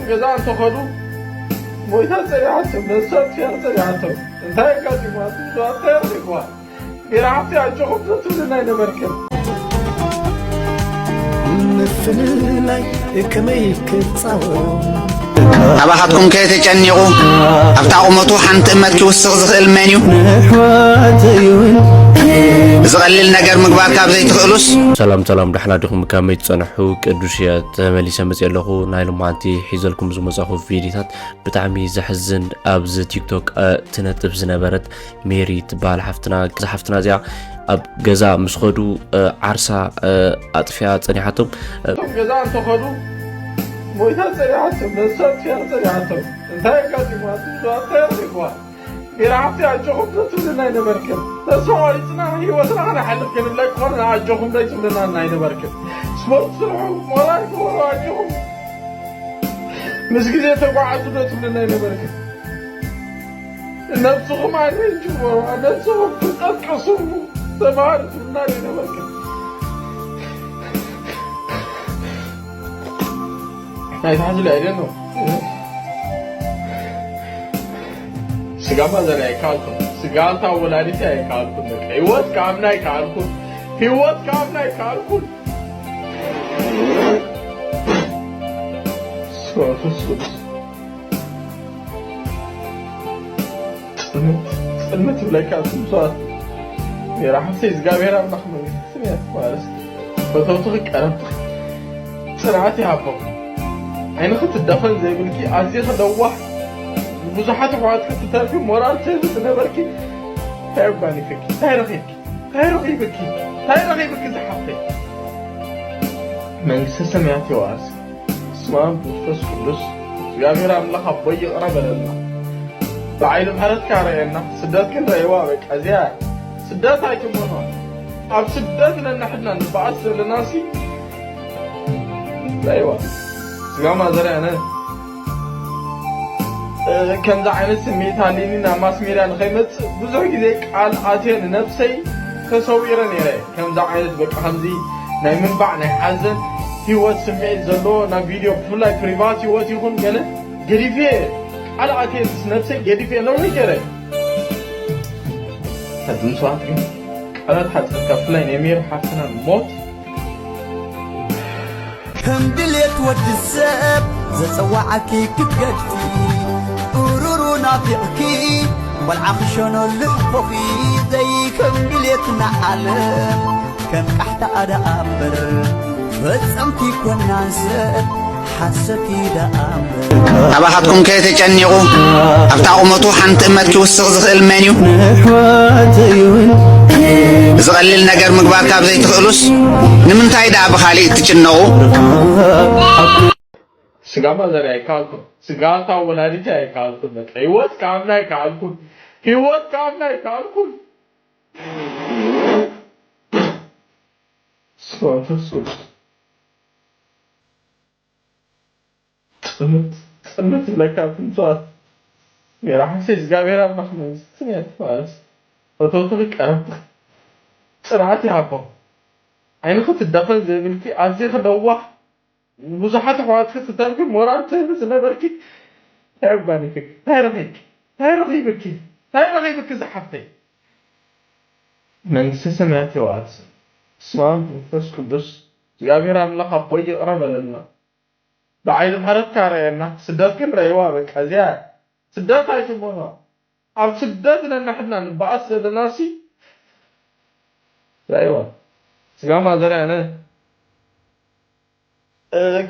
ገዛ እንተኸዱ ሞይታ ጸኒሓቶም፣ ነብሳ ኣጥፊኣ ጸኒሓቶም። እንታይ ኣጋጢምዋ? ትብልዋ እንታይ ኣርዲእዋ? ሜራ ሓፍቲ ኣጆኹም ዘትብልና ኣይነበርክን። ምፍልላይ ከመይ ክጻወ ካባኻትኩም ከየተጨኒቑ ኣብታ ቁመቱ ሓንቲ እመት ክውስኽ ዝኽእል መን እዩ? ነሕዋተይ እውን እዚ ቀሊል ነገር ምግባር ካብ ዘይትኽእሉስ? ሰላም ሰላም፣ ዳሕና ዲኹም? ከመይ ትጸንሑ? ቅዱስ እየ፣ ተመሊሰ መጽእ ኣለኹ። ናይ ሎማዓንቲ ሒዘልኩም ዝመጻኹ ቪዲዮታት ብጣዕሚ ዘሕዝን፣ ኣብዚ ቲክቶክ ትነጥፍ ዝነበረት ሜሪ ትበሃል ሓፍትና። እዛ ሓፍትና እዚኣ ኣብ ገዛ ምስ ኸዱ ዓርሳ ኣጥፊኣ ጸኒሓቶም። እቶም ገዛ እንተኸዱ ሞይታ ጸኒሓቶም፣ ነብሳ ኣጥፊኣ ጸኒሓቶም። እንታይ ኣጋጢምዋ? ትብልዋ እንታይ ኣርዲእዋ? ሜራ ሓፍቲ ኣጆኹም ዘትብልና ኣይነበርክን። ተስፋ ቆሪጽና ህይወትና ከነሕልፍ ክንብለኪ ከለና ኣጆኹም ዘይትብልና ኣይነበርክን። ስፖርት ስርሑ፣ ሞራል ግበሩ፣ ኣጆኹም ምስ ግዜ ተጓዓዙ ዶ ትብልና ኣይነበርክን። ነብስኹም ኣሬንጅ ግበሩ፣ ነብስኹም ፍልጠት ቀስሙ፣ ተማሃሩ ትብልና ኣይነበርክን። ናይ ታሕዚ ላይ ደኖ ስጋ ማዘር ኣይካልኩም፣ ስጋ ኣንታ ወላዲት ኣይካልኩም። በቃ ህይወት ከኣምና ኣይካልኩም፣ ህይወት ከኣምና ኣይካልኩም። ስዋ ፍስስ ጽልምት ጽልምት ይብለካ። ስምሰዋት ሜራ ሓፍተይ እግዚኣብሔር ኣምላኽ መንግስቲ ሰማያት ይባረክ። ፈተውትኺ ቀረብትኺ ጽንዓት ይሃቦም። ዓይንኺ ትደፈን ዘይብልኪ ኣዝኺ ለዋህ፣ ብዙሓት ኣሕዋትኪ ክትተርፊ ሞራል ትህቢ ዝነበርኪ እንታይ ኣጓኒፈኪ? እንታይ ረኺብኪ? እንታይ ረኺብኪ? እንታይ ረኺብኪ ዝሓፍተይ? መንግስተ ሰማያት የዋርስ። በስመ አብ ወመንፈስ ቅዱስ። እግዚኣብሔር ኣምላኽ ኣቦይ ይቕረ በለልና። ብዓይኒ ምሕረትካ ርኤና። ስደት ግን ረእይዋ በቃ እዚኣ እያ። ስደት ኣይትመኖ። ኣብ ስደት ነንሕድና ንበኣስ ዘለናሲ ረእይዋ። ስጋ ማዘር ኣነ ከምዚ ዓይነት ስምዒት ሃልዩኒ ናብ ማስ ሜድያ ንኸይመጽእ ብዙሕ ግዜ ቃል ኣትየ ንነብሰይ ተሰዊረ ነይረ። ከምዚ ዓይነት በቃ ከምዚ ናይ ምንባዕ ናይ ሓዘን ህይወት ስምዒት ዘለዎ ናብ ቪድዮ ብፍላይ ፕሪቫት ህይወት ይኹን ገለ ገዲፌ ቃል ኣትየ ምስ ነብሰይ ገዲፌ ነዊሕ ገይረ። ሕጂ ንስዋት ግን ቃላት ሓፂርካ ብፍላይ ናይ ሜሪ ሓፍትና ሞት ከም ድሌት ወዲ ሰብ ዘጸዋዓኪ ክትገድፊ ኡሩሩ ናፊቕኪ ቆልዓ ክሸኖ ልቦኺ ዘይከም ድሌትና ዓለም ከም ቃሕታ ኣዳ ኣምበር ፈጸምቲ ኮናን ሰብ ሓሰቲ ደኣ እምበር ካባኻትኩም ከየተጨኒቑ ኣብታ ቁመቱ ሓንቲ እመት ክውስኽ ዝኽእል መን እዩ? ነሕዋተይ እውን እዚ ቀሊል ነገር ምግባር ካብ ዘይትኽእሉስ ንምንታይ ደኣ ብኻሊእ ትጭነቑ? ስጋ ማዘር ኣይካልኩም፣ ስጋ ኣታ ወላዲት ኣይካልኩም። በቃ ህይወት ከኣምና ኣይካልኩም፣ ህይወት ከኣምና ኣይካልኩም። ስዋ ፍስስ ጽምት ጽምት ይብለካ። ትምጽዋት ሜራ ሓፍተይ እግዚኣብሔር ኣምላኽ መንግስቲ ሰማያት ይባረክ። ፈተውትኺ ቀረብትኺ ጽንዓት ይሃቦም። ዓይንኺ ትደፈን ዘይብልኪ ኣዝኺ ለዋህ፣ ንብዙሓት ኣሕዋትኪ ክትተርፊ ሞራል ትህቢ ዝነበርኪ እንታይ ኣጓኒፍኪ? እንታይ ረኺብኪ? እንታይ ረኺብኪ? እንታይ ረኺብኪ ዝሓፍተይ? መንግስተ ሰማያት የዋርስ። በስመ አብ መንፈስ ቅዱስ እግዚኣብሔር ኣምላኽ ኣቦይ ይቕረ በለልና። ብዓይኒ ምሕረትካ ርኣየና። ስደት ግን ረእይዋ በቃ እዚኣ እያ። ስደት ኣይትመኖ። ኣብ ስደት ነንሕድና ንበኣስ ዘለናሲ ረእይዋ። ስጋ ማዘር ኣነ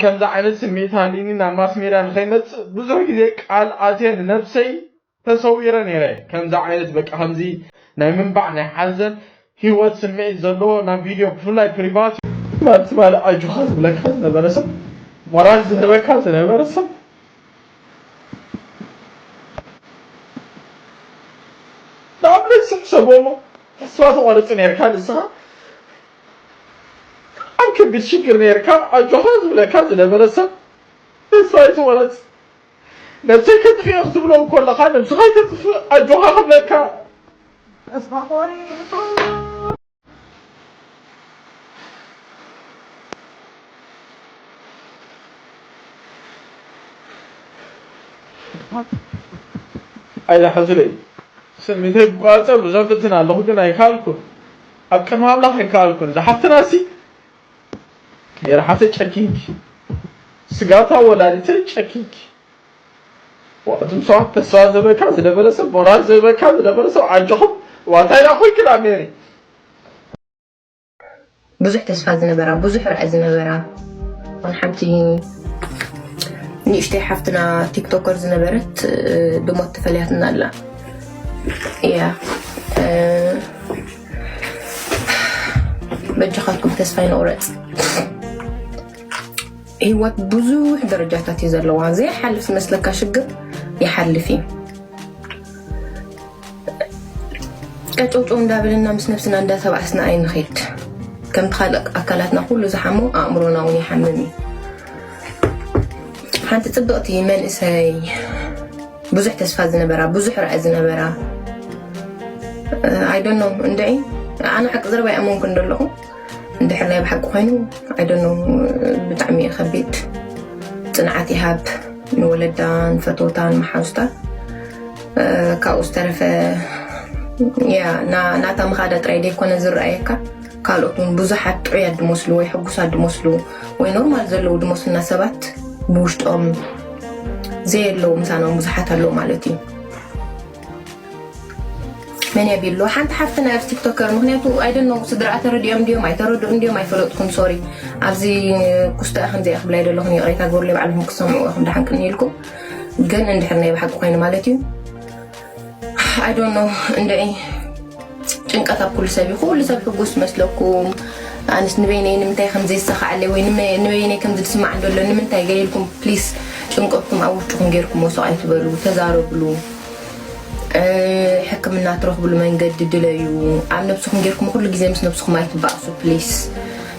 ከምዚ ዓይነት ስምዒት ሃልዩኒ ናብ ማስ ሜድያ ንኸይመጽእ ብዙሕ ግዜ ቃል ኣትየ ንነብሰይ ተሰዊረ ነይረ። ከምዚ ዓይነት በቃ ከምዚ ናይ ምንባዕ ናይ ሓዘን ህይወት ስምዒት ዘለዎ ናብ ቪድዮ ብፍላይ ፕሪቫት ማለት ማለት ኣጆኻ ዝብለካ ዝነበረ ሰብ ሞራል ዝህበካ ዝነበረ ሰብ ንኣብነት ሕሰቦ እሞ ተስፋ ተቋርጽ ነርካ ንስኻ ኣብ ከቢድ ሽግር ነርካ ኣጆኻ ዝብለካ ዝነበረ ሰብ ተስፋ ኣይትቆረጽ። ነብሰይ ከጥፍእ ክትብሎ ከለኻ ነብስኻ ኣይተጥፍእ ኣጆኻ ክብለካ ተስፋ ቆሪጹ ኣይዳ ሕዝለይ ስሚተይ ብቋፀ ብዙሕ ፍትን ኣለኹ ግን ኣይካልኩ ኣብ ቅድሚ ኣምላኽ ኣይካልኩ እዛ ሓፍትና ሲ ሜራ ሓፍተ ጨኪንኪ ስጋታ ወላዲተ ጨኪንኪ ዋእቱም ሰባት ተስፋ ዝበካ ዝነበረ ሰብ ሞራል ዝበካ ዝነበረ ሰብ ኣጆኹም ዋታይ ዳ ኮይንኪ ዳ ሜሪ ብዙሕ ተስፋ ዝነበራ ብዙሕ ራኢ ዝነበራ ሓንቲ ንእሽተይ ሓፍትና ቲክቶከር ዝነበረት ብሞት ተፈለያትና ኣላ እያ በጃኻትኩም ተስፋ ይንቑረፅ ህይወት ብዙሕ ደረጃታት እዩ ዘለዋ ዘይሓልፍ ዝመስለካ ሽግር ይሓልፍ እዩ ቀጨውጨው እንዳበልና ምስ ነብስና እንዳተባኣስና ኣይንኸይድ ከምቲ ካልእ ኣካላትና ኩሉ ዝሓሞ ኣእምሮና እውን ይሓምም እዩ ሓንቲ ፅብቕቲ መንእሰይ ብዙሕ ተስፋ ዝነበራ ብዙሕ ራኢ ዝነበራ ኣይደኖ እንድዒ ኣነ ሓቂ ዘረባ ይኣመንኩ እንደለኹ እንድሕር ናይ ብሓቂ ኮይኑ ኣይደኖ ብጣዕሚ ከቢድ ፅንዓት ይሃብ ንወለዳ ንፈተውታ ንመሓዙታ ካብኡ ዝተረፈ ያ ናታ ምኻዳ ጥራይ ደይኮነ ዝረኣየካ ካልኦት እውን ብዙሓት ጥዑያት ድመስሉ ወይ ሕጉሳት ድመስሉ ወይ ኖርማል ዘለዉ ድመስልና ሰባት ብውሽጦም ዘየለዉ ምሳና እውን ብዙሓት ኣለዉ ማለት እዩ መን የቢሎ ሓንቲ ሓፍትና ኣብዚ ቲክቶከር ምክንያቱ ኣይደኖ ስድራኣ ተረዲኦም እንዲዮም ኣይተረድኡ እንዲዮም ኣይፈለጥኩን ሶሪ ኣብዚ ኩስታ ከምዚኣ ክብላ ይደለኹም ይቕሬታ ግበሩለይ ባዕልኹም ክሰምዑ ኢኹም ደሓን ቅኒ ኢልኩም ግን እንድሕር ናይ ብሓቂ ኮይኑ ማለት እዩ ኣይዶኖ እንድዒ ጭንቀት ኣብ ኩሉ ሰብ እዩ ኩሉ ሰብ ሕጉስ መስለኩም ኣንስ ንበይነይ ንምንታይ ከም ዘይሰኻዕለይ ወይ ንበይነይ ከም ዝስማዕ እንደሎ ንምንታይ ገይርኩም ፕሊስ ጭንቀትኩም ኣብ ውሽጥኩም ገይርኩም ወሰቕ ኣይትበሉ ተዛረብሉ ሕክምና ትረኽብሉ መንገዲ ድለዩ ኣብ ነብስኹም ገይርኩም ኩሉ ግዜ ምስ ነብስኹም ኣይትባእሱ ፕሊስ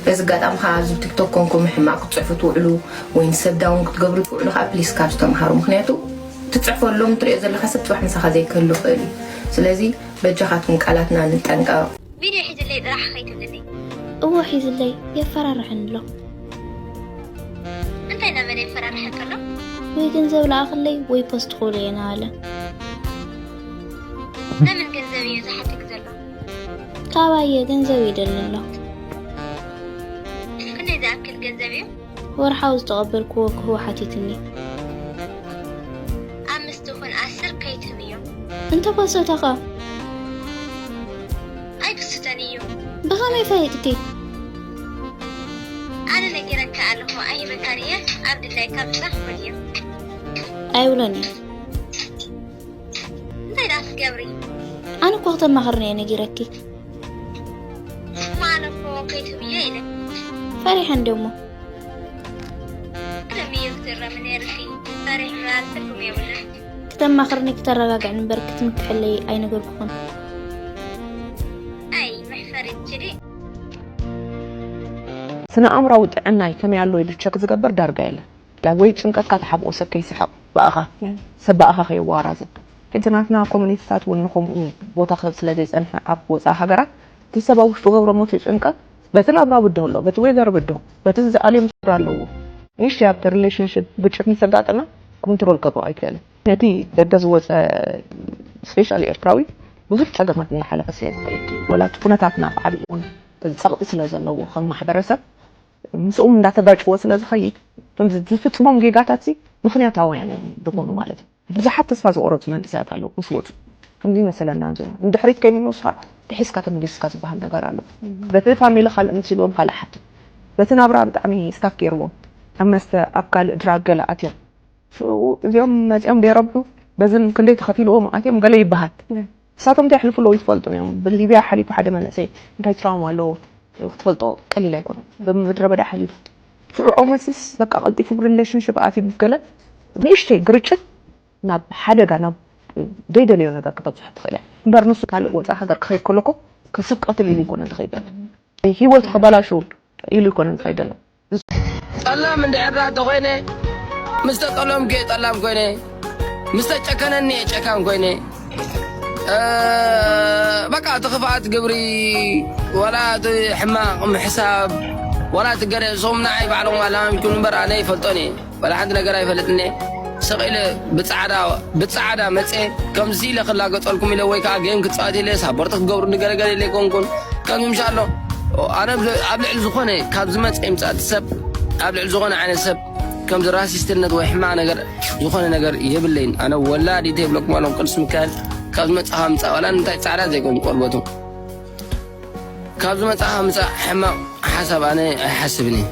በዚ ኣጋጣሚ ከዓ ኣብዚ ቲክቶክ ኮንኩም ሕማቅ ክትፅሕፉ ትውዕሉ ወይ ንሰብ ዳውን ክትገብሩ ትውዕሉ ከዓ ፕሊስ ካብ ዝተምሃሩ ምክንያቱ ትፅሕፎ ኣለዎም ትሪኦ ዘለካ ሰብ ፅባሕ ምሳካ ዘይክህሉ ይኽእል እዩ ስለዚ በጃኻትኩም ቃላትና ንጠንቀቕ ቪድዮ ሒዝለይ ጥራሕ ከይትብልኒ እዎ ሒዝለይ የፈራርሐኒ ኣሎ እንታይ እናበለ የፈራርሐካ ኣሎ ወይ ገንዘብ ለኣኽለይ ወይ ፖስት ክብሎ እየ እናበለ ነምን ገንዘብ እዩ ዝሓትክ ዘሎ ካባየ ገንዘብ ይደሊ ኣሎ ክንደይ ዝኣክል ገንዘብ እዩ ወርሓዊ ዝተቐበልክዎ ክህቦ ሓቲትኒ። ኣምስት ይኹን ኣስር ከይትህብዮ። እንተ ፖሰተኸ? ኣይክስተን እዩ። ብኸመይ ፈሊጥኪ? ኣነ ነጊረካ ኣለኹ ኣይህበካን እየ ኣብ ድላይካ ብጻሕ ኩን እየ። ኣይብሎን እየ። እንታይ ደኣ ክትገብሪ? ኣነ እኮ ክተማኽርኒ እየ ነጊረኪ። እሞ ኣነ እኮ ከይትህብዮ ኢለ። ፈሪሐ እንድየ እሞ። ቅድሚ እዩ ክትእረሚ ነይርኪ። ፈሪሕና ትርጉም የብሉን። ክተማኽርኒ ክተረጋግዕኒ እምበር ክትምክሐለይ ኣይነገርኩኽን። ኣይ መሕፈሪት ችዲ። ስነ ኣእምራዊ ጥዕናይ ከመይ ኣሎ ኢሉ ቸክ ዝገብር ዳርጋ የለን። ላ ወይ ጭንቀትካ ተሓብኦ ሰብ ከይስሕቕ ብኣኻ ሰብ ብኣኻ ከየዋራዝን። ሕጂ ናትና ኮሚኒቲታት እውን ንኸምኡ ቦታ ክህብ ስለ ዘይጸንሐ ኣብ ወጻኢ ሃገራት እቲ ሰብ ኣብ ውሽጡ ገብሮ ሞት ጭንቀት በቲ ናብራ ብድሆ ኣሎ፣ በቲ ዌዘር ብድሆ፣ በቲ ዝኣልዮም ስድራ ኣለዎ። ንእሽተይ ኣብቲ ሪሌሽንሽፕ ግጭት ምስ ኣጋጠመ ኮንትሮል ከብኦ ኣይክእልን። ነቲ ደገ ዝወጸ ስፔሻሊ ኤርትራዊ ብዙሕ ጸገማት እናሓለፈ ስለ ዝኸይድ ወላ እቲ ኩነታትና ብዓብኡ እውን ጸቕጢ ስለ ዘለዎ ከም ማሕበረሰብ ምስኦም እንዳተጋጭዎ ስለ ዝኸይድ እቶም ዝፍፅሞም ጌጋታት ምክንያታውያን እዮም ዝኾኑ ማለት እዩ። ብዙሓት ተስፋ ዝቆረፁ መንእሰያት ኣለዉ ምስ ወፁ ከምዚ ይመሰለና እንዞ ንድሕሪት ከይምለሱካ ተሒዝካ ተመሊስካ ዝበሃል ነገር ኣሎ። በቲ ፋሚሊ ካልእ ምስ ኢልዎም ካልእ ሓት በቲ ናብራ ብጣዕሚ ስታክ ገይርዎም ኣብ መስተ ኣብ ካልእ ድራግ ገለ ኣትዮም ሽኡ እዚኦም መፂኦም ደይረብሑ በዝን ክንደይ ተኸፊልዎም ኣትዮም ገለ ይበሃል። ንሳቶም እንታይ ኣሕልፉ ኣለዉ ይትፈልጡ እዮም። ብሊብያ ሓሊፉ ሓደ መንእሰይ እንታይ ትራውማ ኣለዎ ክትፈልጦ ቀሊል ኣይኮነን። ብምድረ በዳ ሓሊፉ ሽዑ ኦመሲስ በቃ ቀልጢፉ ሪሌሽንሽፕ ኣትዩ ምስ ገለ ንእሽተይ ግርጭት ናብ ሓደጋ ናብ ዘይደለዮ ነገር ክተብፅሖ ትኽእል እያ። እምበር ንሱ ካልእ ወፃኢ ሃገር ክኸይድ ከለኮ ክስብ ቀትል ኢሉ ይኮነ ዝኸይድ ዘሎ ህይወቱ ከባላሹ ኢሉ ይኮነ ዝኸይድ ዘሎ ጠላም እንድሕር ደኣ ተኾይነ፣ ምስ ተጠለምኩ እየ ጠላም ኮይነ፣ ምስ ተጨከነኒ እየ ጨካን ኮይነ። በቃ እቲ ክፍኣት ግብሪ፣ ዋላ እቲ ሕማቕ ምሕሳብ፣ ዋላ እቲ ገለ እሶም ንዓይ ባዕሎም ኣላማሚድኩም እምበር ኣነ ኣይፈልጦን እየ። ዋላ ሓንቲ ነገር ኣይፈልጥን እየ። ሰቕ ኢለ ብጻዕዳ ብጻዕዳ መጸ ከምዚ ኢለ ክላገጸልኩም ኢለ ወይ ከዓ ጌም ክጻወት ኢለ ሳፖርት ክገብሩ ንገለገለ ኢለ ኣይኮንኩን። ከምዚ ምሻ ኣሎ ኣነ ኣብ ልዕሊ ዝኾነ ካብ ዝመጸ ይምጻእ እቲ ሰብ ኣብ ልዕሊ ዝኾነ ዓይነት ሰብ ከምዚ ራሲስትነት ወይ ሕማቕ ነገር ዝኾነ ነገር የብለይን። ኣነ ወላዲት የብለኩም ኣለኹ ቅዱስ ሚካኤል ካብ ዝመጻኻ ምጻእ ዋላ እንታይ ጻዕዳ ዘይኮን ቆርበቱ ካብ ዝመጻኻ ምጻእ ሕማቕ ሓሳብ ኣነ ኣይሓስብን እየ።